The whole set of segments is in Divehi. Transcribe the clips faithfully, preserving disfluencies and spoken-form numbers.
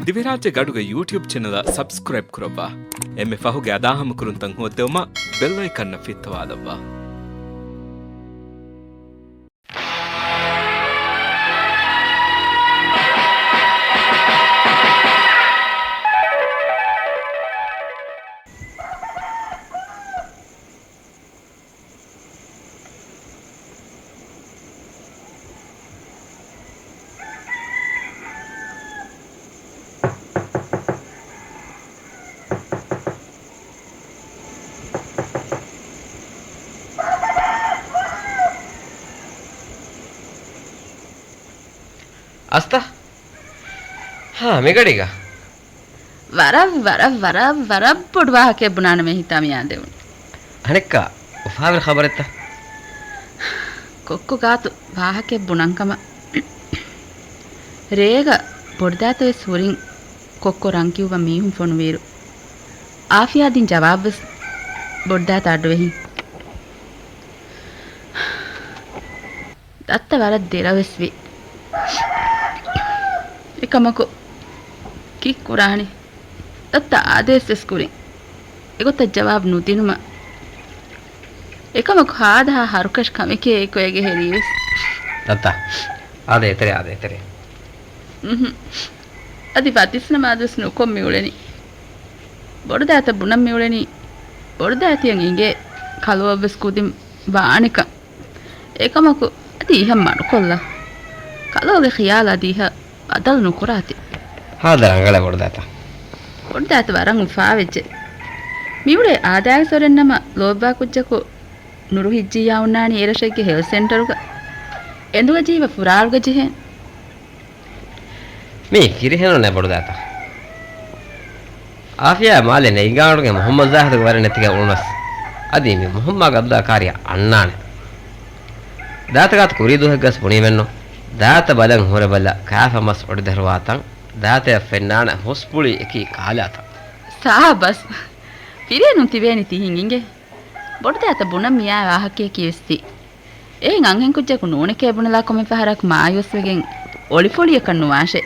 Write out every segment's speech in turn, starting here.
ދިވެހިރާއްޖެ ގަޑުގެ ޔޫޓިއުބް ޗެނަލަށް ސަބްސްކްރައިބް ކުރައްވާ. އެންމެ ފަހުގެ އަދާހަމަކުރުންތައް ހޯއްދެވުމަށް ބެލް އައިކަންއަށް ފިއްތަވާލައްވާ. އަސްތަ؟ ހާ، މިގަޑީގަ؟ ވަރަށް، ވަރަށް، ވަރަށް، ވަރަށް ބޮޑު ވާހަކައެއް ބުނާނަމޭ ހިތާ މިއާދެވުނު. އަނެއްކާ އުފާވެރި ޚަބަރެއްތަ؟ ކޮއްކޮ ގާތު ވާހަކައެއް ބުނަން ކަމަށް. ރޭގަ ބޮޑުދާތަވެސް ހުރިން ކޮއްކޮ ރަން ކިއުއްވަން މީހުން ފޮނުވިއިރު، އާފިޔާ ދިން ޖަވާބުވެސް ބޮޑުދާތަ އަޑުއެހިން. ދައްތަ ވަރަށް ދެރަވެސް ވި. އެކަމަކު ކީއްކުރާނީ؟ ދައްތަ އާދޭސްވެސް ކުރިން އެގޮތަށް ޖަވާބު ނުދިނުމަށް. އެކަމަކު ހާދަހާ ހަރުކަށި ކަމެކޭ އެކޮއެގެ ހެރީވެސް. ދައްތަ، އާދޭ އެތެރެ، އާދޭ އެތެރެ. އުހު. އަދި ފަތިސް ނަމާދުވެސް ނުކޮށް މިއުޅެނީ. ބޮޑުދާތަ ބުނަން މިއުޅެނީ. ބޮޑުދާތިއަށް އިނގޭ ކަލޯއަށްވެސް ކުދިން ވާނެކަން. އެކަމަކު އަދި އިހަށް މަޑުކޮށްލާ. ކަލޯގެ ޚިޔާލު އަދި އިހަށް ބަދަލު ނުކުރާތި. ހާދަ ރަނގަޅަށް ބޮޑުދާތަ. ބޮޑުދާތަ ވަރަށް އުފާވެއްޖެ. މިއުޅޭ އާދައިގެ ސޮރެން ނަމަ ލޯބިވާ ކުއްޖަކު ނުރުހިއްޖިއްޔާ އޮންނާނީ އޭރަށެއްގެ ހެލްތް ސެންޓަރުގަ. އެނދުގަ ޖީބަ ފުރާޅުގަ ޖެހޭން. މީ ފިރިހެނުންނޭ ބޮޑުދާތަ. އާފިޔާ މާލެ ނެގިގާނުގެ މުހައްމަދު ޒާހިދުގެ ވަރެއް ނެތިގެން އުޅުނަސް، އަދި މި މުހައްމާ ގަބްދާ ކާރިއަށް އަންނާނެ. ދާތަ ގާތު ކުރީ ދުވަހެއްގަސް ބުނީމެއްނު. ދާތަ ބަލަން ހުރެބަލަ ކާފަ މަސް އޮޑިދަރުވާތަން ދާތަޔަށް ފެންނާނެ ހުސް ޕުޅި އެކީ ކާލާތަން. ސާބަސް. ފިރިހެނުން ތިބޭނީ ތިހިން އިނގޭ. ބޮޑުދާތަ ބުނަން މިއާ ވާހަކަޔަކީ ވެސް ތި. އެހެން އަންހެން ކުއްޖަކު ނޫނެކޭ ބުނެލާ ކޮންމެ ފަހަރަކު މާޔޫސްވެގެން އޮޅިފޮޅިއަކަށް ނުވާށޭ.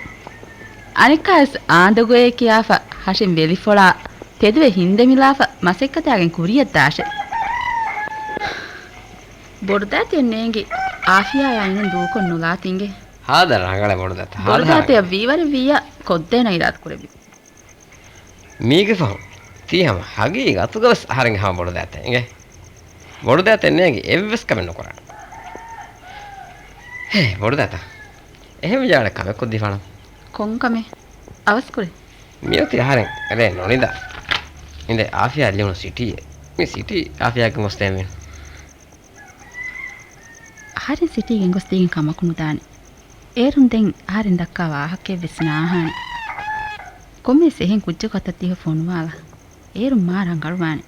އަނެއްކާވެސް އާނދަގޮޔޭ ކިޔާފަ ހަށިން ވެލިފޮޅާ ތެދުވެ ހިންދެމިލާފަ މަސައްކަތާގެން ކުރިއަށް ދާށޭ. ބޮޑުދާތިއަށް ނޭނގި އާފިޔާއާ އިން ދޫކޮށް ނުލާތި އިނގޭ. ހާދަ ރަނގަޅަށް ބޮޑުދާތަ، ހާދަ ބޮޑުދާތައަށް ރަނގަޅަށް. ވީވަރެއް ވިއްޔާ ކޮށްދޭނަ އިރާދަ ކުރެއްވި. މީގެ ފަހުން ތީ ހަމަ ހަގީގަތުގަވެސް އަހަރެން ހަމަ ބޮޑުދާތަ އިނގޭ. ބޮޑުދާތައް ނޭނގި އެއްވެސް ކަމެއް ނުކުރާނެ. ހޭ، ބޮޑުދާތަ. އެހެން ވެ ޖާގަ ކަމެއް ކޮށްދީފާނަން. ކޮން ކަމެއް؟ އަވަސްކުރޭ. މިއޮތީ އަހަރެން ރޭ ނުނިދާ. އިނދެ އާފިޔާ ލިޔުނު ސިޓީއެއް. މި ސިޓީ އާފިޔާ ގެންގޮސްދޭން މީނު. އަހަރެން ސިޓީ ގެންގޮސްދީގެން ކަމަކު ނުދާނެ. އޭރުން ދެން އަހަރެން ދައްކާ ވާހަކައެއްވެސް ނާހާނެ. ކޮންމެވެސް އެހެން ކުއްޖަކު އަތަށް ދިޔަ ފޮނުވާލާ. އޭރުން މާ ރަނގަޅުވާނެ.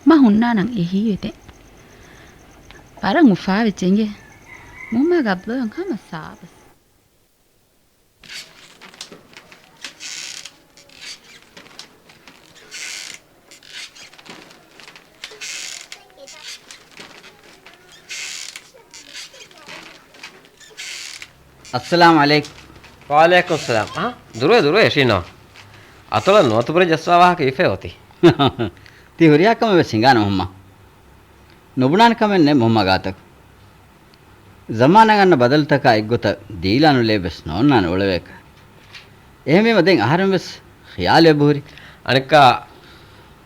މަ ހުންނާނަން އެހީވެތެ. ވަރަށް އުފާވެއްޖެ އިނގޭ. މުހައްމާ ގަބްލޯއަށް ހަމަ ސާބަސް. އައްސަލާމު ޢަލައިކުމް. ވަޢަލައިކުމް ސަލާމް. އާ، ދުރުވެ، ދުރުވެ ޝީނާ. އަތޮޅަށް ނުވަތަ ބުރެއް ޖައްސާ ވާހަކަ އިފޭ އޮތީ. ތި ހުރިހާ ކަމެއް ވެސް ހިނގާނެ މުހައްމާ. ނުބުނާނެ ކަމެއް ނެތް މުހައްމާ ގާތަކު. ޒަމާނަށް އަންނަ ބަދަލުތަކާ އެއްގޮތަށް ދީލާނުލެއްވެސް ނޯންނާނެ އުޅެވޭކަށް. އެހެންވީމަ ދެން އަހަރެން ވެސް ޚިޔާލު އެބަހުރި. އަނެއްކާ.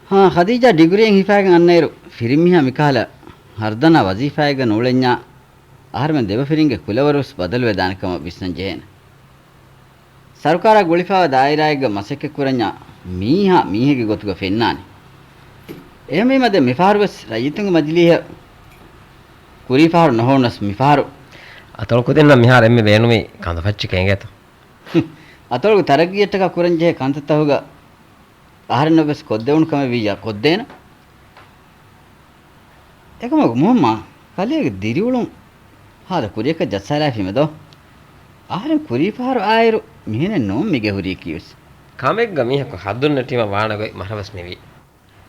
ހާ، ޚަދީޖާ ޑިގްރީއެއް ހިފާގެން އަންނައިރު ފިރިމީހާ މިކަހަލަ ހަރުދަނާ ވަޒީފާއެއްގަ ނޫޅެންޏާ އަހަރުމެން ދެބަފިރިންގެ ކުލަވަރުވެސް ބަދަލުވެދާނެ ކަމަށް ވިސްނަން ޖެހޭނެ. ސަރުކާރާ ގުޅިފައިވާ ދާއިރާއެއްގަ މަސައްކަތްކުރަންޏާ މީހާ މީހެއްގެ ގޮތުގަ ފެންނާނެ. އެހެންވީމަ ދެން މިފަހަރުވެސް ރައްޔިތުންގެ މަޖިލީހަށް ކުރީ ފަހަރު ނުހޮވުނަސް މިފަހަރު. އަތޮޅު ކުދިންނަށް މިހާރު އެންމެ ބޭނުމީ ކަނދުފައްޗެކޭ އިނގޭތަ؟ އަތޮޅުގެ ތަރައްގީއަށްޓަކާ ކުރަންޖެހޭ ކަންތައްތަކުގަ އަހަރެންނަށްވެސް ކޮށްދެވުނު ކަމެއް ވިއްޔާ ކޮށްދޭނަން. އެކަމަކު މުހައްމާ، ކަލޭގެ ދިރިއުޅުން ހާދަ ކުރިޔަކަށް ޖައްސާލާފީމެދޯ. އަހަރެން ކުރީ ފަހަރު އާއިރު މިހެނެއް ނޫން މިގެ ހުރީކީވެސް. ކަމެއްގަ މީހަކު ހައްދުން ނެއްޓީމަ ވާނެ ގޮތް މަހަރަވެސް މިވީ.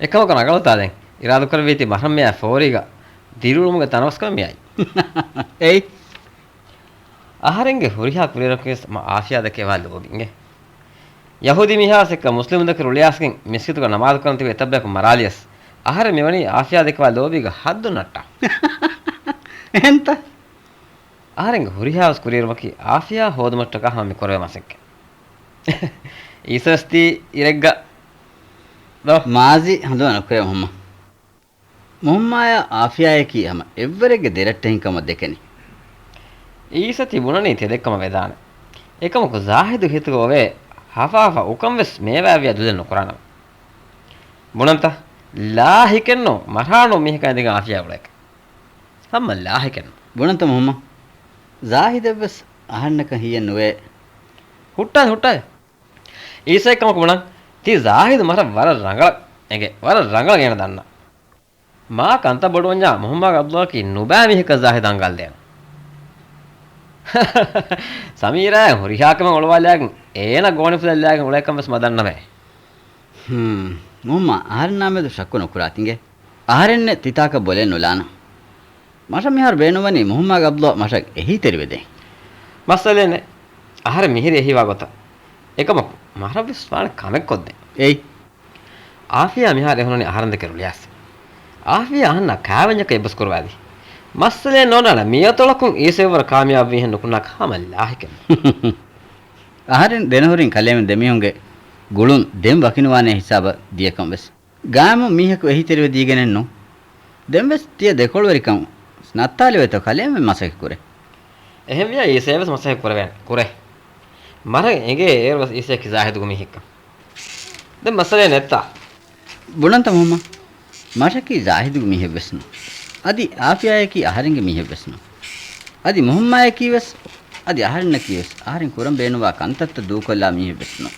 އެކަމަކު ރަނގަޅުތާ ދެން އިރާދަކުރެއްވީތީ މަހަރަމްމެޔާ ފޯރީގަ ދިރިއުޅުމުގެ ތަނަވަސްކަމެއް މިއައީ. އެއް. އަހަރެންގެ ހުރިހާ ކުރިއެރަކުވެސް މަ އާފިޔާ ދެކެ ވާ ލޯބިނގެ. ޔަހޫދީ މީހާވެސް އެއްކަ މުސްލިމުންދެކެ ރުޅިއައިސްގެން މިސްކިތުގަ ނަމާދު ކުރަން ތިބި އެތައްބަޔަކު މަރާލިޔަސް، އަހަރެން މިވަނީ އާފިޔާ ދެކެވާ ލޯބީގަ ހައްދު ނައްޓާ. އެހެންތަ؟ އަހަރެންގެ ހުރިހާވެސް ކުރިއެރުމަކީ އާފިޔާ ހޯދުމަށްޓަކާ ހަމަ މި ކުރެވޭ މަސައްކަތް. އީސަވެސް ތީ އިރެއްގަ ދޯ؟ މާޒީ ހަނދުމަ ނުކުރޭ މުހައްމަ. މުހައްމާޔާ އާފިޔާޔަކީ ހަމަ އެއްވަރެއްގެ ދެރައްޓެހިން ކަމަށް ދެކެނީ. އީސަ ތި ބުނަނީ ތެދެއްކަމަށް ވެދާނެ. އެކަމަކު ޒާހިދު ހިތުގަ އޮވޭ ހަފާފަ އުކަން ވެސް މޭވާއެއްވިޔާ ދުލެއް ނުކުރާނަމަ. ބުނަންތަ؟ ލާހިކެއްނު މަރާނު މީހަކާ އިނދެގެން އާފިޔާ އުޅޭކަށް. ހަމަ ލާހިކެއްނު. ބުނަންތަ މުހައްމަ؟ ޒާހިދެއްވެސް އަހަންނަކަށް ހިއެއް ނުވޭ. ހުއްޓާ، ހުއްޓާ. އީސައެއްކަމަކު ބުނަން، ތި ޒާހިދު މަށަށް ވަރަށް ރަނގަޅަށް އެނގޭ، ވަރަށް ރަނގަޅަށް ގޭނަ ދަންނަ. މާ ކަންތައް ބޮޑުވަންޏާ މުހައްމާގެ އަބްދުﷲއަކީ ނުބައި މީހަކަށް ޒާހިދު އަންގާލަދޭނަ. ސަމީރާއަށް ހުރިހާ ކަމެއް އޮޅުވާލާގެން އޭނަ ގޯނިފުލައްލާގެން އުޅޭކަން ވެސް މަދަންނަމޭ. ހުން. މުހައްމާ އަހަރެންނާމެދު ޝައްކު ނުކުރާތިނގޭ. އަހަރެންނެއް ތިތާކަށް ބޮލެއް ނުލާނަން. މަށަށް މިހާރު ބޭނުންވަނީ މުހައްމާގެ އަބްދުﷲ މަށަށް އެހީތެރިވެދޭން. މައްސަލައެއް ނެތް. އަހަރެން މިހިރީ އެހީވާ ގޮތަށް. އެކަމަކު، މަށަށްވެސް ވާނެ ކަމެއް ކޮށްދޭން. އެއީ. އާފިޔާ މިހާރު އެހުންނަނީ އަހަރެންދެކެ ރުޅިއައިސް. އާފިޔާ އަހަންނާ ކާވެންޏަކަށް އެއްބަސް ކުރުވާލީ. މައްސަލައެއް ނޯންނާނެ މިއަތޮޅަކުން އީސަ އެއްވަރަށް ކާމިޔާބު މީހެއް ނުކުންނާކަށް ހަމަ ލާހިކެއް. އަހަރެން ދެނަހުރިން ކަލޭމެން ދެމީހުންގެ ގުޅުން ދެން ވަކިނުވާނޭ ހިސާބަށް ދިޔަކަން ވެސް. ގާއިމުން މީހަކު އެހީތެރިވެ ދީގެނެއްނު. ދެންވެސް ތިޔަ ދެކޮޅުވެރިކަން ނައްތާލެވޭތޯ ކަލޭމެން މަސައްކަތް ކުރޭ. އެހެންވިޔާ އީސައަށް ވެސް މަސައްކަތް ކުރެވޭނެ. ކުރޭ. މަށަށް އެނގޭ އޭރު ވެސް އީސައަކީ ޒާހިދުގެ މީހެއްކަން. ދެން މައްސަލައެއް ނެތްތާ. ބުނަންތަ މުހައްމަ؟ މަށަކީ ޒާހިދުގެ މީހެއްވެސް ނޫން. އަދި އާފިޔާއަކީ އަހަރެންގެ މީހެއްވެސް ނޫން. އަދި މުހައްމާއަކީ ވެސް، އަދި އަހަރެންނަކީ ވެސް، އަހަރެން ކުރަން ބޭނުންވާ ކަންތައްތައް ދޫކޮށްލާ މީހެއްވެސް ނޫން.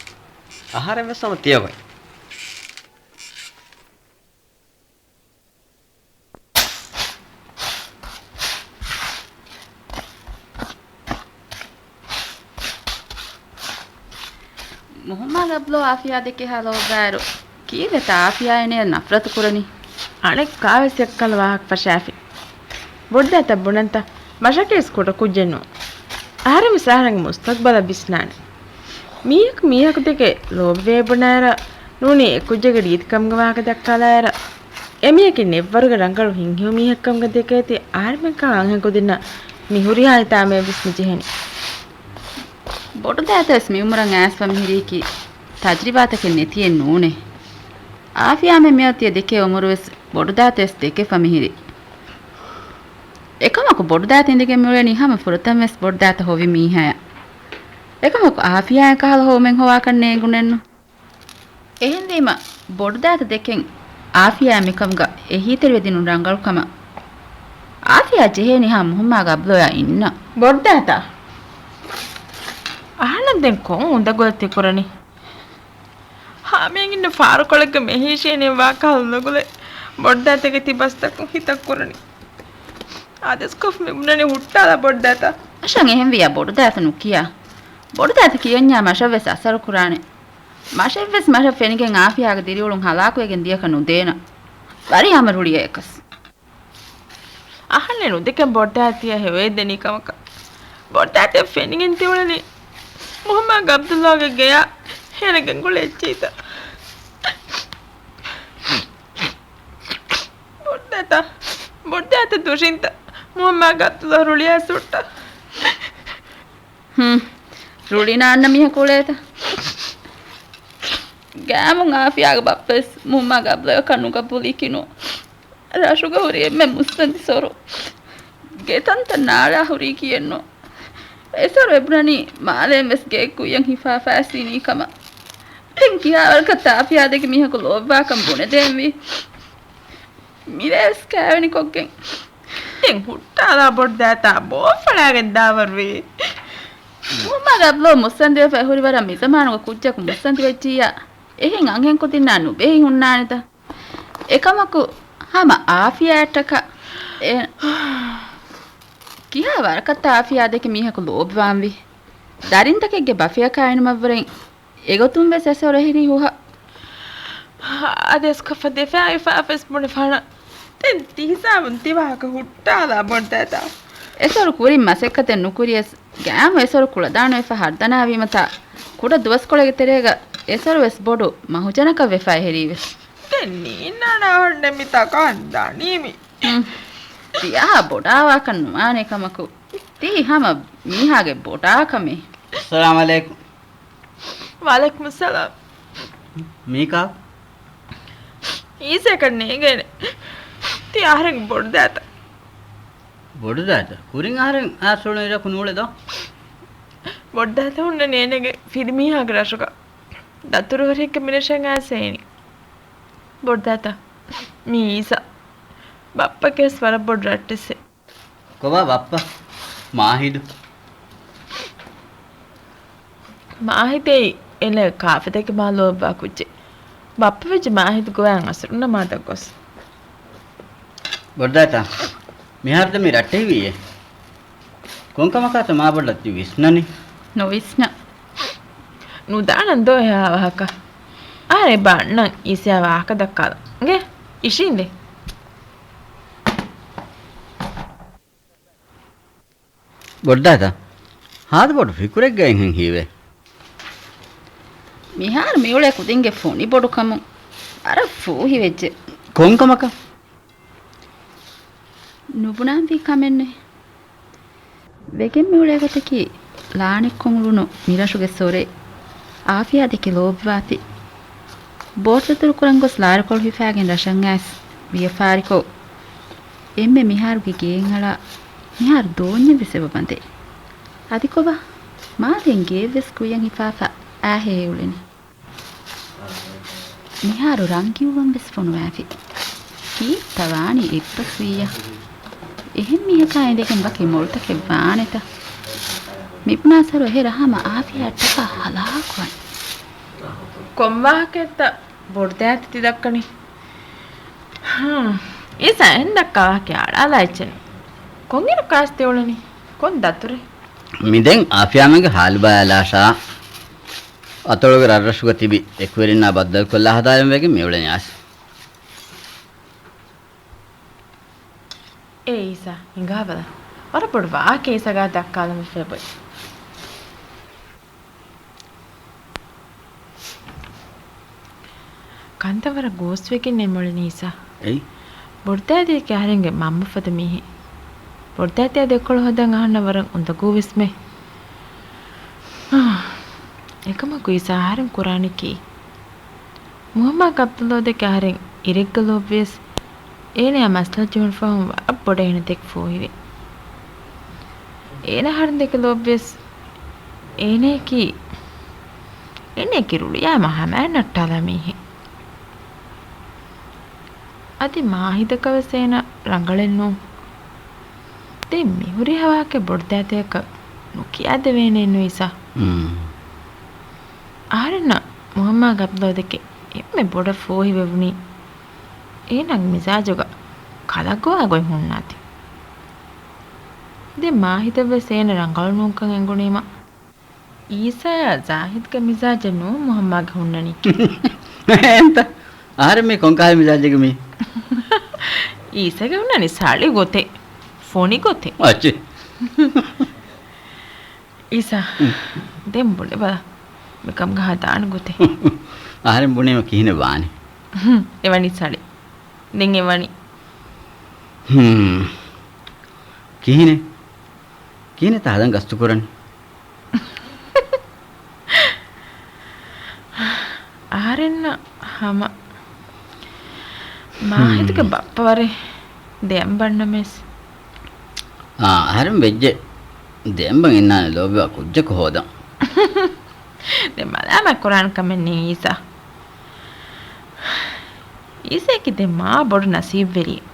އަހަރެން ވެސް ހަމަ ތިޔަގޮތް. މުހައްމާގެ އަބްދުﷲ އާފިޔާ ދެކެހާ ލޯބިވާއިރު، ކީއްވެތަ އާފިޔާ އޭނަޔަށް ނަފްރަތު ކުރަނީ؟ އަނެއްކާވެސް އެއްކަލަ ވާހަކަ ފަށާފި. ބޮޑުދައިތަ ބުނަންތަ؟ މަށަކީވެސް ކުޑަކުއްޖެއް ނޫން. އަހަރެންވެސް އަހަރެންގެ މުސްތަގްބަލަށް ވިސްނާނެ. މީހަކު މީހަކު ދެކެ ލޯބިވޭ ބުނާއިރަށް ނޫނީ އެކުއްޖެއްގެ ރީތިކަމުގެ ވާހަކަ ދައްކާލާއިރަށް، އެމީހަކީ ނެއްވަރުގެ ރަނގަޅު ހިތްހެޔޮ މީހެއްކަމުގަ ދެކޭތީ އަހަރެމެންކަހަލަ އަންހެންކުދިންނަށް މި ހުރިހާ ހިތާމައެއްވެސް މިޖެހެނީ. ބޮޑުދައިތަވެސް މިއުމުރަށް އައިސްފަ މިހިރީކީ ތަޖްރިބާތަކެއް ނެތިއެއް ނޫނޭ. އާފިޔާމެން މިއޮތީ ދެކޭ އުމުރުވެސް ބޮޑުދައިތަވެސް ދެކެފަ މިހިރީ. އެކަމަކު ބޮޑުދައިތަ އިނދެގެން މިއުޅެނީ ހަމަ ފުރަތަމަވެސް ބޮޑުދައިތަ ހޮވި މީހާޔަށް. އެކަމަކު އާފިޔާއާ ކަހަލަ ހޮވުމެއް ހޮވާކަށް ނޭނގުނެއްނު. އެހެންވީމަ، ބޮޑުދައިތަ ދެކެން އާފިޔާ މިކަމުގަ އެހީތެރިވެދިނުން ރަނގަޅުކަމަށް އާފިޔާ ޖެހޭނީ ހަމަ މުހައްމާގެ އަބްލޯޔާ އިންނަ. ބޮޑުދައިތަ؟ އަހަންނަށް ދެން ކޮން އުނދަގުލެއް ތިކުރަނީ؟ ހާމިޔަށް އިންނަ ފާރުކޮޅެއްގަ މެހީޝީނެއް ވާކަހަލަ ނުގުލޭ. ބޮޑުދައިތަގެ ތި ބަސްތަކުން ހިތަށް ކުރަނީ. އާދޭސްކޮށްފަ މި ބުނަނީ ހުއްޓާލާ ބޮޑުދައިތަ. މަށަށް އެހެންވިޔާ ބޮޑުދައިތަ ނުކިޔާ. ބޮޑުދައިތަ ކިޔަންޏާ މަށަށްވެސް އަސަރު ކުރާނެ. މަށެއްވެސް މަށަށް ފެނިގެން އާފިޔާގެ ދިރިއުޅުން ހަލާކުވެގެން ދިޔަކަށް ނުދޭނަ. ވަރި ހަމަ ރުޅި އެކަސް. އަހަންނެއް ނުދެކެން ބޮޑުދައިތަ ތިޔަ ހެޔޮއެއް ދެނީ ކަމަކަށް. ބޮޑުދައިތަ ފެނިގެން ތިއުޅެނީ މުހައްމާގެ އަބްދުﷲގެ ގެޔާ ހޭނެގެން ގުޅޭ އެއްޗެހިތަ؟ ބޮޑުދައިތަ، ބޮޑުދައިތަ ދުށިންތަ؟ މުހައްމާގެ އަބްދުﷲ ރުޅިއައިސް ހުއްޓާ. ހުން. ރުޅިނާންނަ މީހަކު އުޅޭތަ؟ ގާމުން އާފިޔާގެ ބައްޕަވެސް މުހައްމާގެ އަބްދުﷲ އެކަން ނުގަބޫލީކީނު. ރަށުގަ ހުރި އެންމެ މުއްސަނދި ސޮރު. ގެތަންތައް ނާޅާ ހުރީ ކިޔެއްނު. އެސޮރު އެބުނަނީ މާލޭން ވެސް ގެއެއް ކުއްޔަށް ހިފާފާސްވީނީ ކަމަށް. ދެން ކިހާވަރަކަށް އާފިޔާ ދެކެ މީހަކު ލޯބިވާކަން ބުނެދޭންވީ. މިރޭވެސް ކާވެނިކޮށްގެން. ދެން ހުއްޓާލާ ބޮޑުދައިތާ ބޯފަޅާގެން ދާވަރުވީ. މުހައްމާގެ އަބްލޯ މުއްސަނދިވެފަ އެހުރި ވަރަށް މިޒަމާނުގެ ކުއްޖަކު މުއްސަނދިވެއްޖިއްޔާ އެހެން އަންހެންކުދިންނާ ނުބެހި ހުންނާނެތަ؟ އެކަމަކު ހަމަ އާފިޔާއަށްޓަކާ އެ-، ކިހާ ވަރަކަށްތަ އާފިޔާ ދެކެ މީހަކު ލޯބިވާންވީ؟ ދަރިންތަކެއްގެ ބަފަޔަކާ އިނުމަށްވުރެން އެގޮތުން ވެސް އެސޮރު އެހިރީ ހުހަށް. އާދޭސްކޮށްފަ ދެފައިވެފަ ވެސް ބުނެފާނަން. ދެން ތިހިސާބުން ތިވާހަކަ ހުއްޓާލާ ބޮޑުދައިތާ. އެސޮރު ކުރިން މަސައްކަތެއް ނުކުރިޔަސް، ގާމު އެސޮރު ކުޅަދާނަވެފަ ހަރުދަނާވީމަތާ، ކުޑަ ދުވަސްކޮޅެއްގެ ތެރޭގަ އެސޮރު ވެސް ބޮޑު މަހުޖަނަކަށް ވެފައި ހެރީވެ. ދެން ނީނާނާ ހަންނަ މި ތަކާން ދަނީމި. ހުން. ތިޔާ ބޮޑާވާކަށް ނުވާނެ ކަމަކު. ތީ ހަމަ މީހާގެ ބޮޑާ ކަމެއް. އައްސަލާމު ޢަލައިކުމް. ވަޢަލައިކުމުއްސަލާމް. މީކާ؟ އީސައަކަށް ނޭނގޭނެ. ތީ އަހަރެން ބޮޑުދާތަ؟ ބޮޑުދާތަ؟ ކުރިން އަހަރެން އާސް ހުޅުނު އިރަކު ނޫޅެދޯ؟ ބޮޑުދާތަ ހުންނަނީ އޭނަގެ ފިރިމީހާގެ ރަށުގަ. ދަތުރުވަރެއްގެ މިރަށަށް އައިސް އޭނި. ބޮޑުދާތަ؟ މީ އީސަ. ބައްޕަގެ ވެސް ވަރަށް ބޮޑު ރައްޓެއްސެއް. ކޮބާ ބައްޕަ؟ މާހިދު. މާހިދޭ އޭނަ ކާފަތަކެއް މާ ލޯބިވާ ކުއްޖެއް. ބައްޕަ ވެއްޖެ މާހިދު ގޮވާން އަސަރު ނަމާދަށް ގޮސް. ބޮޑުދާތާ، މިހާރު ދެން މި ރައްޓެހިވީއޭ. ކޮންކަމަކާތަ މާބޮޑަށް ތި ވިސްނަނީ؟ ނުވިސްނަ. ނުދާނަން ދޯ އެހާ ވާހަކަ. އާރެ ބާންނަން އީސައާ ވާހަކަ ދައްކާލަން. އިނގޭ، އިށީނދެ. ބޮޑުދާތާ، ހާދަ ބޮޑު ފިކުރެއްގައި ހެން ހީވޭ. މިހާރު މިއުޅޭ ކުދިންގެ ފޮނި ބޮޑުކަމުން ވަރަށް ފޫހިވެއްޖެ. ކޮންކަމަކަށް؟ ނުބުނާންވީ ކަމެއްނެއް. ވެގެން މިއުޅޭ ގޮތަކީ ލާނެއްކޮށް އުޅުނު މިރަށުގެ ސޮރެއް. އާފިޔާ ދެކެ ލޯބިވާތި. ބޯޓް ދަތުރުކުރަން ގޮސް ލާރިކޮޅު ހިފާގެން ރަށަށް އައިސް ވިޔަފާރިކޮށް، އެންމެ މިހާރުގެ ގެއިން އަޅާ މިހާރު ދޯންޏެއް ވެސް އެބަ ބަނދޭ. އަދި ކޮބާ؟ މާ ދެން ގެއެއް ވެސް ކުއްޔަށް ހިފާފަ އާހޭ އުޅެނީ. މިހާރު ރަން ގިއުޅުން ވެސް ފޮނުވާފި. ކީއްތަ ވާނީ އެއްބަސްވިއްޔާ؟ އެހެން މީހަކާ އިނދެގެން ވަކި މޮޅުތަކެއް ވާނެތަ؟ މިބުނާ ސަރު އެހެރަ ހަމަ އާފިޔާ ޓަކާ ހަލާކުވަން. ކޮން ވާހަކައެއްތަ ބޮޑުދާތި ތި ދައްކަނީ؟ ހާ، އީސާ އެހެން ދައްކާ ވާހަކައެއް އަޅާލާ އެއްޗެއް ނޫން. ކޮންއިރަކާސް ތި އުޅެނީ؟ ކޮން ދަތުރެއް؟ މި ދެން އާފިޔާމެންގެ ހާލު ބަލާލާށާ. އަތޮޅުގެ ރަށްރަށުގަ ތިބި އެކުވެރިންނާ ބައްދަލުކޮށްލާ ހަދާލަން ވެގެން މިއުޅެނީ އާސް. އޭ އީސާ، ހިނގާބަލަ. ވަރަށް ބޮޑު ވާހަކައެއް އީސާގާ ދައްކާލަން ވެފަ އެބައޮތް. ކަންތައް ވަރަށް ގޯސްވެގެންނޭ މޮޅެނީ އީސާ. އެއީ؟ ބޮޑުދާދިއަކީ އަހަރެންގެ މަންމަ ފަދަ މީހެއް. ބޮޑުދާދިއާ ދެކޮޅު ހަދަން އަހަންނަށް ވަރަށް އުނދަގޫވެސްމެ. އާ، އެކަމަކު އީސާ އަހަރެން ކުރާނީ ކީއް؟ މުހައްމާގެ ޢަބްދުﷲ ދެކެ އަހަރެން އިރެއްގަ ލޯބިވިޔަސް، އޭނަޔާ މަސްލަހަތް ޖެހުނު ފަހުން ވަރަށް ބޮޑަށް އޭނަ ދެކެ ފޫހިވޭ. އޭނަ އަހަރެން ދެކެ ލޯބިވިޔަސް، އޭނަޔަކީ، އޭނަޔަކީ ރުޅިއައިމަ ހަމައަށް ނައްޓާލާ މީހެއް. އަދި މާހިދަކަށް ވެސް އޭނަ ރަނގަޅެއް ނޫން. ދެން މި ހުރިހާ ވާހަކަ ބޮޑުދާދިއަކަށް ނުކިޔާދެވޭނެއެއްނު އީސާ. އަހަރެންނަށް މުހައްމާގެ ޢަބްދުﷲ ދެކެ އެންމެ ބޮޑަށް ފޫހިވެވުނީ އޭނާގެ މިޒާޖުގަ ކަލަކުވާ ގޮތް ހުންނާތީ. ދެން މާހިދަށް ވެސް އޭނަ ރަނގަޅު ނޫންކަން އެނގުނީމަ، އީސާޔާ ޒާހިދްގެ މިޒާޖެއް ނޫން މުހައްމާގެ ހުންނަނީ. އެންތަ؟ އަހަރެން މީ ކޮންކަހަލަ މިޒާޖެއްގެ މީ؟ އީސާގެ ހުންނަނީ ސަޅި ގޮތެއް، ފޮނި ގޮތެއް. އައްޗި. އީސާ، ދެން ބުނެބަލަ، މިކަމުގަ ހަދާނެ ގޮތެއް. އަހަރެން ބުނީމަ ކިހިނެއް ވާނީ؟ އެވަނީ ސަޅި. ދެން އެވަނީ. ހުން. ކިހިނެއް؟ ކިހިނެއްތަ ހަދަން ގަސްތުކުރަނީ؟ އަހަރެންނަށް ހަމަ މާހިދުގެ ބައްޕަ ވަރެއް ދެއަނބަންނަމޭސް. އާ، އަހަރެން ވެއްޖެ ދެއަނބަން އިންނާނެ ލޯބިވާ ކުއްޖަކު ހޯދަން. ދެން މަލާމާތް ކުރާނެ ކަމެއް ނެތް އީސާ. އީސާއަކީ ދެން މާ ބޮޑު ނަސީބުވެރިއެއް.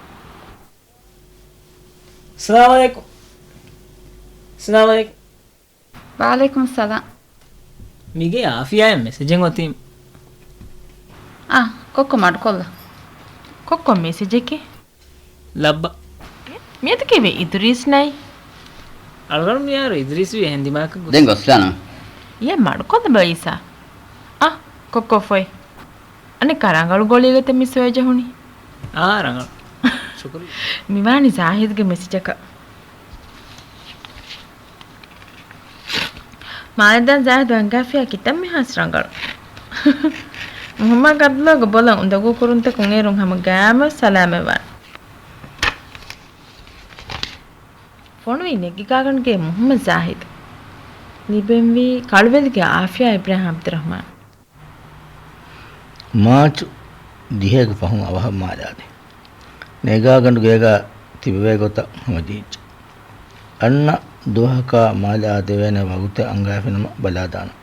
ސަލާމަލައިކުމް. ސަލާމަލައިކުމް. ވަޢަލައިކުމުއްސަލާމް. މިގޭ އާފިޔާއަށް މެސެޖެއް އޮތީމް. އާ، ކޮއްކޮ މަޑުކޮށްލަ. ކޮއްކޮ މެސެޖެކޭ؟ ލައްބަ. މިއަދު ކީއްވެ އިދުރީސް ނައި؟ އަޅުގަނޑު މިހާރު އިދުރީސް ވީ އެހެން ދިމާކަށް ގޮސް. ދެން ގޮސްލާނަން. އޭ މަޑުކޮށްލަ ބަ އީސާ. އާ، ކޮއްކޮ ފޮތް. އަނެއްކާ ރަނގަޅު ގޮޅީގަތެއް މި ސޮއި ޖެހުނީ. އާ، ރަނގަޅު. ޝުކުރިއްޔާ. މިވާނީ ޒާހިދްގެ މެސެޖަކަށް. މާލެ ދާން ޒާހިދު އަންގާފިޔާ ކިތަންމެހާސް ރަނގަޅު. މުހައްމަދު އަބްދުﷲގެ ބޮލަށް އުނދަގޫ ކުރުންތަކުން އޭރުން ހަމަ ގައިމުވެސް ސަލާމަތްވާނެ. ފޮނުވީ ނެގިގާގަނޑުގޭ މުހައްމަދު ޒާހިދު. ލިބެންވީ ކަޅުވެލިގެ އާފިޔާ އިބްރާހިމް އަބްދުއްރަހްމާން. މާޗު ދިހައިގެ ފަހުން އަވަހަށް މާލެ އާދޭ. ނެގާގަނޑު ގޭގަ ތިބެވޭ ގޮތަށް ހަމަޖެހިއްޖެ. އަންނަ ދުވަހަކާ މާލެ އާދެވޭނެ ވަގުތެއް އަންގައިފިނަމަ ބަލާދާނަން.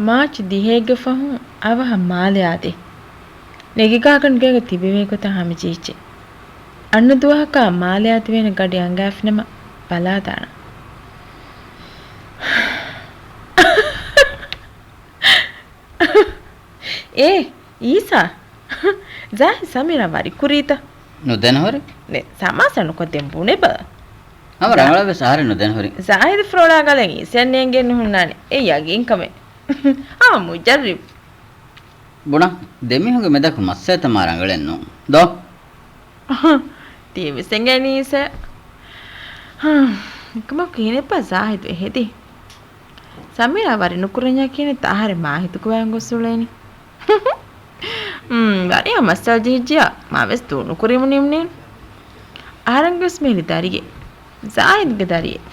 މާޗު ދިހައެއްގެ ފަހުން އަވަހަށް މާލެ އާދޭ. ނެގިގާގަނޑު ގޭގަ ތިބެވޭ ގޮތަށް ހަމަޖެހިއްޖެ. އަންނަ ދުވަހަކާ މާލެ އާދެވޭނެ ގަޑި އަންގައިފިނަމަ ބަލާދާނަން. އޭ އީސާ! ޒާހިދު ސަމީރާ ވަރިކުރީތަ؟ ނުދެނަހުރި؟ ނެ، ތަމާސާ ނުކޮށް ދެން ބުނެބަ. ހަމަ ޒާ-، ރަނގަޅަށް ވެސް އަހަރެން ނުދެނަހުރި. ޒާހިދު ފްރޯޅާ ގަލަށް އީސައަށް ނޭނގެން ނުހުންނާނެ. އެ ޔަގީންކަމެއް. ހަމަ މުޖައްރިބު. ބުނަ، ދެމީހުންގެ މެދަކު މައްސަލަތައް މާ ރަނގަޅެއް ނޫން. ދޯ؟ ތީވެސް އެނގޭނީ އީސަ. އެކަމަކު ކިހިނެއްބާ ޒާހިދު އެ ހެދީ؟ ސަމީރާ ވަރި ނުކުރަންޏާ ކިހިނެއްތަ އަހަރެން މާހިތުގަވާން ގޮސް އުޅޭނީ؟ މް، ވަރިޔާ މައްސަލަ ޖެހިއްޖިޔާ މާ ވެސް ދޫ ނުކުރީމު ނިމުނީނު. އަހަރެންގެ ވެސް މިހިރީ ދަރިއެއް. ޒާހިދުގެ ދަރިއެއް.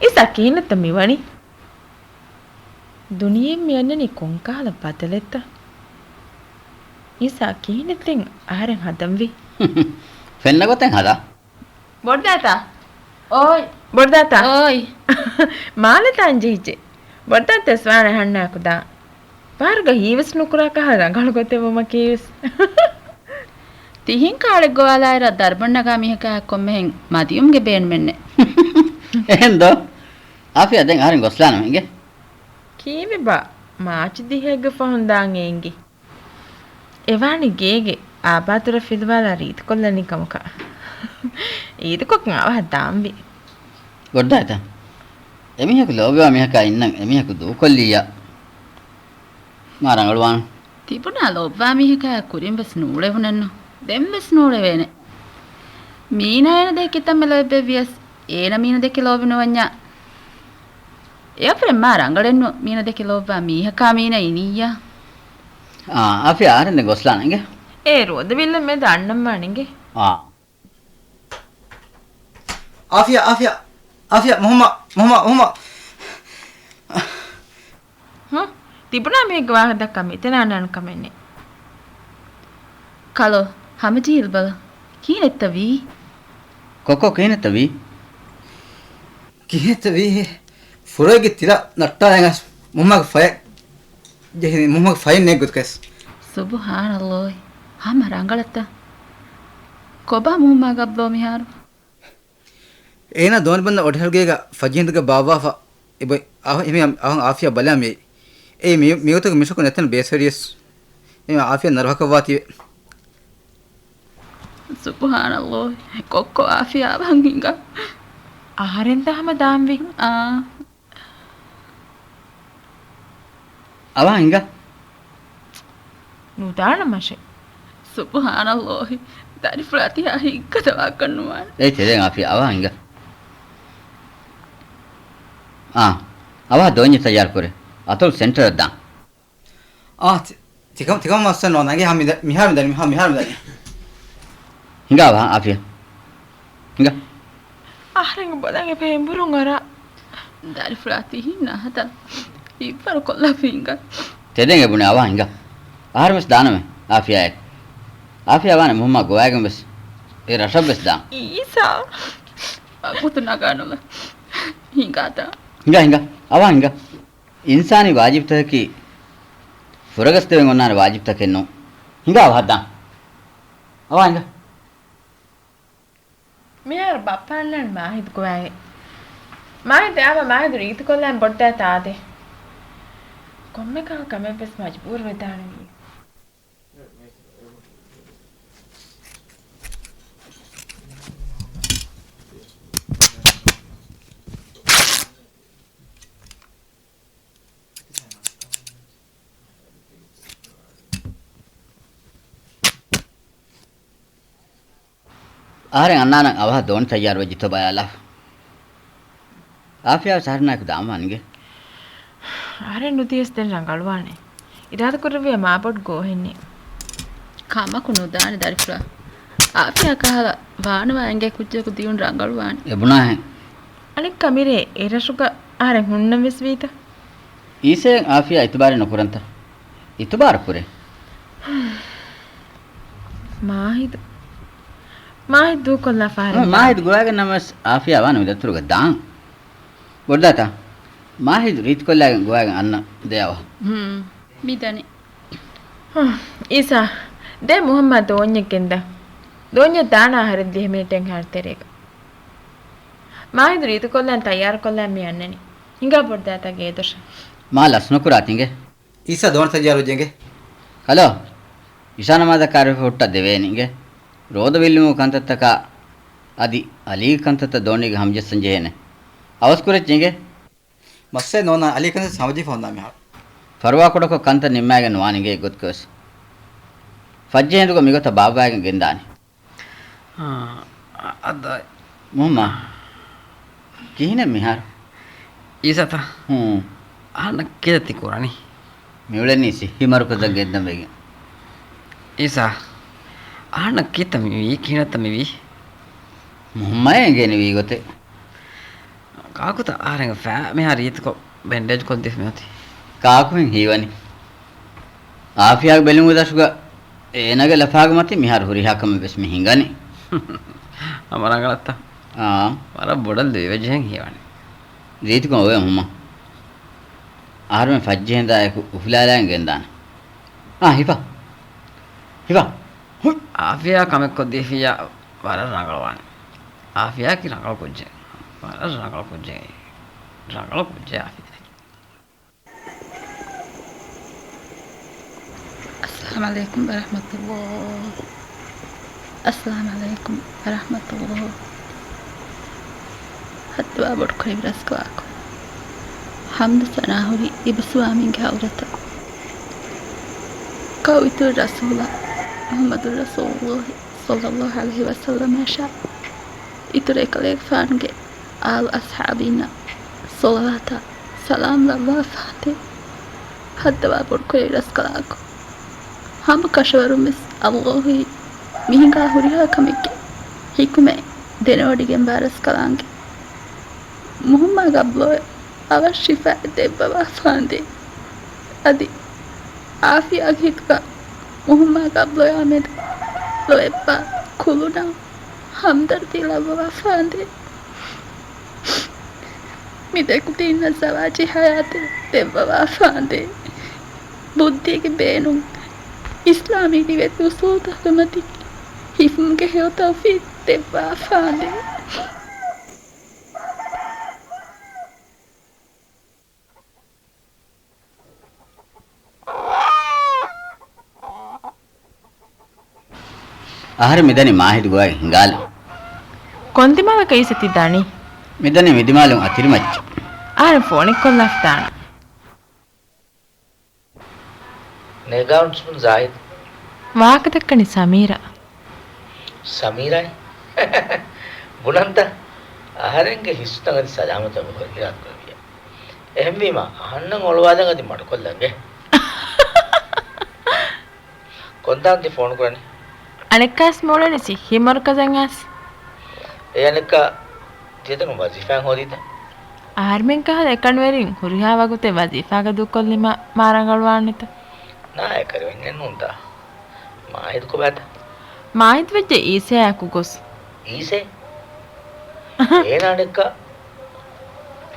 އީސާ ކިހިނެއްތަ މިވަނީ؟ ދުނިޔެއިން މި އަންނަނީ ކޮންކަހަލަ ބަދަލެއްތަ؟ އީސާ ކިހިނެއްތަ އަހަރެން ހަދަންވީ؟ ފެންނަ ގޮތެއް ހަދާ. ބޮޑްދާތާ. އޯއް. ބޮޑްދާތާ. އޯއް. މާލެ ދާން ޖެހިއްޖެ. ބޮޑްދާތަސް ވާނެ އަހަންނާއެކު ދާން. ފަހަރުގަ ހީވެސް ނުކުރާ ކަހަލަ ރަނގަޅު ގޮތެއް ވުމަކީވެސް. ތިހެން ކާޅެއް ގޮވާލާއިރަށް ދަރުމަން ނަގާ މީހަކާ ކޮންމެހެން މަދިޔުމުގެ ބޭނުމެއްނެއް. އެހެން ދޯ؟ އާފިޔާ ދެން އަހަރެން ގޮސްލާނަމޭ އިނގޭ. ކީއްވެބާ؟ މާޗު ދިހައެއްގެ ފަހުން ދާން އެނގި. އެވާނީ ގޭގެ އާބާތުރަ ފިލުވާލާ ރީތިކޮށްލަނީ ކަމަކަށް. އީދުކޮށް އަވަހަށް ދާންވީ. ބޮޑްދާތާ. އެމީހަކު ލޯބިވާ މީހަކާ އިންނަން އެމީހަކު ދޫކޮށްލިއްޔާ. މާ ރަނގަޅުވާން. ތިބުނާ ލޯބިވާ މީހަކާ ކުރިން ވެސް ނޫޅެވުނެއްނު. ދެން ވެސް ނޫޅެވޭނެ. މީނާ އޭނަ ދެކެ ކިތަންމެ ލޯތްބެއްވިޔަސް، އޭނަ މީނަ ދެކެ ލޯބި ނުވަންޏާ. އެއަށްވުރެ މާ ރަނގަޅެއްނު މީނަ ދެކެ ލޯބިވާ މީހަކާ މީނަ އިނިއްޔާ. އާ، އާފިޔާ އަހަރެން ދެން ގޮސްލާނަން އިނގޭ. އޭރު އޮދެވިއްލަ މެދު އަންނަންވާނެ އިނގޭ. އާ. އާފިޔާ، އާފިޔާ، އާފިޔާ، މުހައްމަ، މުހައްމަ، މުހައްމަ. ހު؟ ތިބުނާ މީގެ ވާހަކަ ދައްކާ މިތަނަށް އަންނާނެ ކަމެއް ނެތް. ކަލޯ، ހަމަޖެހިލަބަލަ. ކިހިނެއްތަ ވީ؟ ކޮކޯ ކިހިނެއްތަ ވީ؟ ކިހިނެއްތަ ވީ؟ ފުރޮއެގެ ތިލަ ނައްޓާލަން އަސް މުހައްމަގެ ފަޔަށް ޖެހި، މުހައްމަގެ ފަޔެއް ނެތް ގޮތަކަސް. ސުބުހާނައްލާހި، ހަމަ ރަނގަޅަތަ؟ ކޮބާ މުހައްމަގެ އަބްލޯ މިހާރު؟ އޭނާ ދޯނިބަންދަށް އޮޑިހަލުގޭގަ ފަޖިހަނދުގަ ބާއްވާފަ އެބޮތް އަހަ-، އެހެން އަހަން އާފިޔާ ބަލާ މިއައީ. އެއީ މި-، މިގޮތަކު މިސަކު ނެތަން ބޭސްވެރިޔަސް. އެހެން އާފިޔާ ނަރުހަކަށްވާތީވެ. ސުބުހާނައްލާހި. ކޮއްކޮ އާފިޔާ އަވަހަށް ހިނގާ. އަހަރެން ދާމަ ދާންވީ. އާ. އަވަހަށް ހިނގާ. ނުދާނަމަށެ. ސުބުހާނައްލާހި. ދަރިފުޅާ ތިހާ ހިތްގަދަވާކަށް ނުވާނެ. އޭ ތެދެން އާފިޔާ އަވަހަށް ހިނގާ. އާ. އަވަހަށް ދޯންޏެއް ތައްޔާރު ކުރޭ. އަތޮޅު ސެންޓަރަށް ދާން. އާ، ތި-، ތިކަމަ-، ތިކަމަށް މައްސަލަ ނޯންނަން. އިނގޭ ހަމަ މި-، މިހާރު މިދަނީ، މިހާ-، މިހާރު މިދަނީ. ހިނގާ އަވަހަށް އާފިޔާ. ހިނގާ. އަހަރެންގެ ބޮލަށް އެބަ އެނބުރުން އަރާ. ދަރިފުޅާ ތިހިން ނަހަތަ ހިތްވަރު ކޮށްލާފި ހިނގާ. ތެދެން އެ ބުނެ އަވަހަށް ހިނގާ. އަހަރެން ވެސް ދާނަމޭ އާފިޔާއެކު. އާފިޔާ ވާނެ މުހައްމާ ގޮވާގެން ވެސް އެ ރަށަށް ވެސް ދާން. އީސާ. ވަގުތު ނަގާނުލަ. ހިނގާތަ؟ ހިނގާ، ހިނގާ. އަވަހަށް ހިނގާ. އިންސާނީ ވާޖިބުތަކަކީ ފުރަގަސްދެވެން އޮންނާނެ ވާޖިބުތަކެއް ނޫން. ހިނގާ އަވަހަށް ދާން. އަވަހަށް ހިނގާ. މިހާރު ބައްޕަ އަންނާނެ މާހިދު ގޮވާގެން. މާހިދު އާވާ މާހިދު ރީތިކޮށްލާން ބޮޑްދާތާ އާދޭ. ކޮންމެ ކަހަލަ ކަމެއް ވެސް މަޖުބޫރު ވެދާނެ މީ. އަހަރެން އަންނާނަން އަވަހަށް ދޯނި ތައްޔާރު ވެއްޖެތޯ ބަލާލާފަ. އާފިޔާ ވެސް އަހަރެންނާއެކު ދާންވާނެ އިނގޭ. އަހަރެން ނުދިޔަސް ދެން ރަނގަޅުވާނެ. އިރާދަކުރެއްވިޔާ މާބޮޑު ގޯހެއްނެއް. ކަމަކު ނުދާނެ ދަރިފުޅާ. އާފިޔާ ކަހަލަ ވާނަމަ އެނގޭ ކުއްޖަކު ދިޔުން ރަނގަޅުވާނެ. އެބުނާހެން. އަނެއްކާ މިރޭ އެ ރަށުގަ އަހަރެން ހުންނަން ވެސް ވީތަ؟ އީސައަށް އާފިޔާ އިތުބާރެއް ނުކުރަންތަ؟ އިތުބާރު ކުރޭ. މާހިދު. މާހިދު ދޫކޮށްލާފަ އަހަރެން މާހިދު ބާ. ގޮވާގެން ނަމަވެސް އާފިޔާ ވާނެ މި ދަތުރުގަ ދާން. ބޮޑުދާތާ، މާހިދު ރީތިކޮށްލާގެން ގޮވާގެން އަންނަ ދެއަވަހަށް. ހުން، މިދަނީ. ހާ، އީސާ، ދޭ މުހައްމާ ދޯންޏެއް ގެންދަ. ދޯންޏެއް ދާނާ އަހަރެން ދިހަ މިނެޓެއްހާ ތެރޭގަ. މާހިދު ރީތިކޮށްލާން ތައްޔާރުކޮށްލާން މި އަންނަނީ. ހިނގާ ބޮޑުދާތާ ގޭދޮށަށް. މާ ލަސްނުކުރާ ތިނގެ. އީސާ ދޯން ތައްޔާރުވެއްޖެ އިނގޭ. ކަލޯ، އިޝާ ނަމާދަށް ކާރިފަ ހުއްޓަ ދެވޭނެ އިނގޭ. ރޯދަ ވިއްލުމުގެ ކަންތައްތަކާ އަދި އަލީގެ ކަންތައްތައް ދޯނީގަ ހަމަޖައްސަން ޖެހޭނެ. އަވަސް ކުރެއްޗި އިނގޭ. މައްސަލައެއް ނޯންނާނެ، އަލީ ކަންތައް ހަމަޖެހިފަ އޮންނާނެ މިހާރު. ފަރުވާކުޑަކޮށް ކަންތައް ނިންމާގެން ނުވާނެ އިނގޭ އެއްގޮތަކަށް ވެސް. ފައްޖެހި އިނދުގަ މިގޮތަށް ބާއްވައިގެން ގެންދާނެ. އާ، އަ-، އަދާ. މުހައްމާ، ކިހިނެއް މިހާރު؟ އީސާތަ؟ ހޫނ. އަހަންނަށް ކިތައް ތި ކުރަނީ؟ މިއުޅެނީ ސިއްހީ މަރުކަޒަށް ގެންދަން ވެގެން. އީސާ، އަހަންނަށް ކިތައް މިވީ؟ ކިހިނެއްތަ މިވީ؟ މުހައްމާއަށް އެނގޭނެ ވީ ގޮތެއް. ކާކުތަ އަހަރެންގެ ފައި މިހާރު ރީތިކޮށް ބެންޑޭޖް ކޮށްދީފަ މިއޮތީ. ކާކުހެން ހީވަނީ؟ އާފިޔާގެ ބެލުމުގެ ދަށުގަ އޭނާގެ ލަފާގެ މަތިން މިހާރު ހުރިހާ ކަމެއް ވެސް މި ހިނގަނީ. ހަމަ ރަނގަޅަށްތަ؟ އާ. ވަރަށް ބޮޑަށް ލުއިވެއްޖެހެން ހީވަނީ. ރީތިކޮށް އޮވޭ ހުމަ. އަހަރުމެން ފައްޖެހިންދާ އެކު އުފުލާލާގެން ގެންދާނެ. އާ، ހިފާ. ހިފާ. ހުތް. އާފިޔާ ކަމެއް ކޮށްދީފިއްޔާ ވަރަށް ރަނގަޅުވާނެ. އާފިޔާއަކީ ރަނގަޅު ކުއްޖެއް. ވަރަށް ރަނގަޅު ކުއްޖެއް. ރަނގަޅު ކުއްޖެއް އާފިޔާއަކީ. އައްސަލާމު ޢަލައިކުމް ވަރަޙްމަތުﷲ. އައްސަލާމު ޢަލައިކުމް ވަރަޙްމަތުﷲ. ހައްދަވާ ބޮޑުކުރެއްވި ރަސްކަލާކޮ. ޙަމްދު ސަނާ ހުރީ އިބަ ސުވާމީގެ ޙަޟްރަތަށް. ކައު އިތުރު ރަސޫލާ މުޙައްމަދު ރަސޫލުﷲ ޞައްލަﷲ ޢަލައިހި ވަސައްލަމައަށާ އިތުރު އެކަލޭގެފާނުގެ އާލު އަޞްޙާބީންނަށް ޞަލަވާތާ ސަލާމް ލައްވާފާތި. ހައްދަވާ ބޮޑުކުރެއްވި ރަސްކަލާކޮ. ހަމަ ކަށަވަރުން ވެސް ﷲ އީ މި ހިނގާ ހުރިހާ ކަމެއްގެ ޙިކުމަތް ދެނެވޮޑިގެންވާ ރަސްކަލާނގެ. މުހައްމާގެ އަބްލޮއެ އަވަށް ޝިފާ ދެއްވަވާފާނދޭ. އަދި އާފިޔާގެ ހިތުގަ މުހައްމާގެ އަބްލޮޔާމެދު ލޯތްބާ ކުލުނާ ހަމްދަރްދީ ލައްވަވާފާނދޭ. މި ދެކުދީންނަށް ޒަވާޖީ ޙަޔާތެއް ދެއްވަވާފާނދޭ. ބުއްދީގެ ބޭނުން، އިސްލާމީ ރިވެތި އުސޫލުތަކުގެ މަތިން ހިފުމުގެ ހެޔޮ ތައުފީޤު ދެއްވާފާނދޭ. އަހަރެން މިދަނީ މާހިދު ގޮވައި ހިނގާލި. ކޮން ދިމާލަކަށް އީސަ ތި ދާނީ؟ މިދަނީ މިދިމާލުން އަތިރިމައްޗަށް. އަހަރެން ފޯނެއްކޮށްލާފަ ދާނަން. ނޭގާ އުންސުން ޒާހިދު. ވާހަކަ ދައްކަނީ ސަމީރާ. ސަމީރާއޭ؟ ބުނަންތަ؟ އަހަރެންގެ ހިސްތައް އަދި ސަލާމަތަށް އިރާދަކުރެއްވިއްޔާ. އެހެންވީމަ، އަހަންނަށް އޮޅުވާލަން އަދި މަޑުކޮށްލަން އޭ. ކޮންތާން ތި ފޯނު ކުރަނީ؟ އަނެއްކާސް މިއުޅެނީ ސިއްހީ މަރުކަޒަށް އައިސް. އެ އަނެއްކާ ތިޔަތަނުން ވަޒީފާއެއް ހޯދީތަ؟ އަހަރެމެން ކަހަލަ އެކަނިވެރިން ހުރިހާ ވަގުތެއް ވަޒީފާގަ ދޫކޮށްލީމަ މާ ރަނގަޅުވާނެތަ؟ ނާ އެކަނިވެންޏެއް ނޫންތަ؟ މާހިދު ކޮބާތަ؟ މާހިދު ވެއްޖެ އީސައާއެކު ގޮސް. އީސެ؟ އޭނާ އަނެއްކާ؟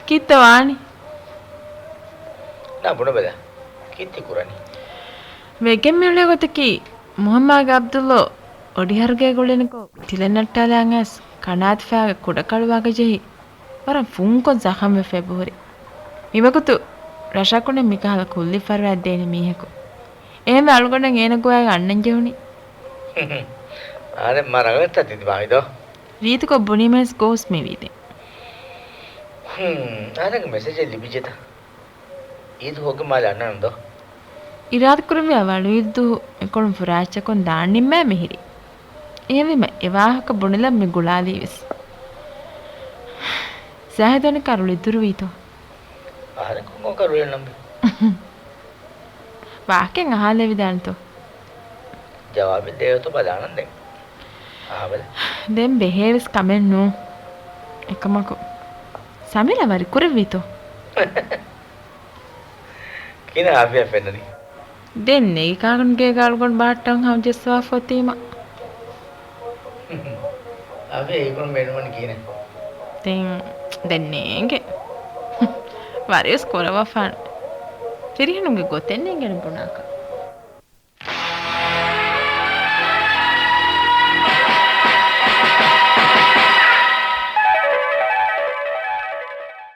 ކީއްތަ ވާނީ؟ ނާ ބުނެބަލަ. ކީއްތި ކުރަނީ؟ ވެގެން މިއުޅޭ ގޮތަކީ، މުހައްމާގެ އަބްދުﷲ އޮޑިހަރުގޭގަ އުޅެނިކޮށް، ތިލަން އައްޓާލާން އައިސް ކަނާތިފައިގެ ކުޑަކަޅުވާގަ ޖެހި، ވަރަށް ފުންކޮށް ޒަޚަމްވެފަ އެބަހުރި. މިވަގުތު ރަށަކުނެ މިކަހަލަ ކުއްލި ފަރުވާތް ދޭނެ މީހަކު. އެހެންވެ އަޅުގަނޑަށް އޭނަ ގޮވައިގެން އަންނަން ޖެހުނީ. އަހަރެން މާ ރަނގަޅަށްތަ ތި ދިމާވިދޯ؟ ރީތިކޮށް ބުނީމަވެސް ގޯސް މިވީދެ. ހުން، އަހަރެންގެ މެސެޖެއް ލިބިއްޖެތަ؟ އީދު ހޯގެ މާލެ އަންނަން ދޯ؟ އިރާދަކުރެއްވިއްޔާ ވަޅުއީދު ދުވަހު އެކޮޅުން ފުރާއްޗަކުން ދާން ނިންމާ މިހިރީ. އެހެންވީމަ އެ ވާހަކަ ބުނެލަން މި ގުޅާލީވެސް. ޒާހިދު އަނެއްކާ ރުޅި ދުރުވީތޯ؟ އަހަރެން ކޮންކޮން ކަރުޅި ނަމެ؟ ވާހަކައެއް އަހާލެވިދާނެތޯ؟ ޖަވާބެއް ދޭއޮތޯ ބަލާނަން ދެން. އަހާބަލަ. ދެން ބެހޭވެސް ކަމެއް ނޫން. އެކަމަކު، ސަމީރާ ވަރި ކުރެއްވީތޯ؟ ކިހިނެއް އާފިޔާ ފެންނަނީ؟ ދެން ނޭގި ކާކުންގޭގަ އަޅުގަނޑު ބަހައްޓަން ހަމަ ޖެއްސަވާފަ އޮތީމަ. އާފިޔާ އެކަން ބޭނުމަން ކިހިނެއް؟ ދެން، ދެން ނޭނގެ. ވަރިވެސް ކުރަވާފާނެ. ފިރިހެނުންގެ ގޮތެއް ނޭނގޭނެ ބުނާކަށް.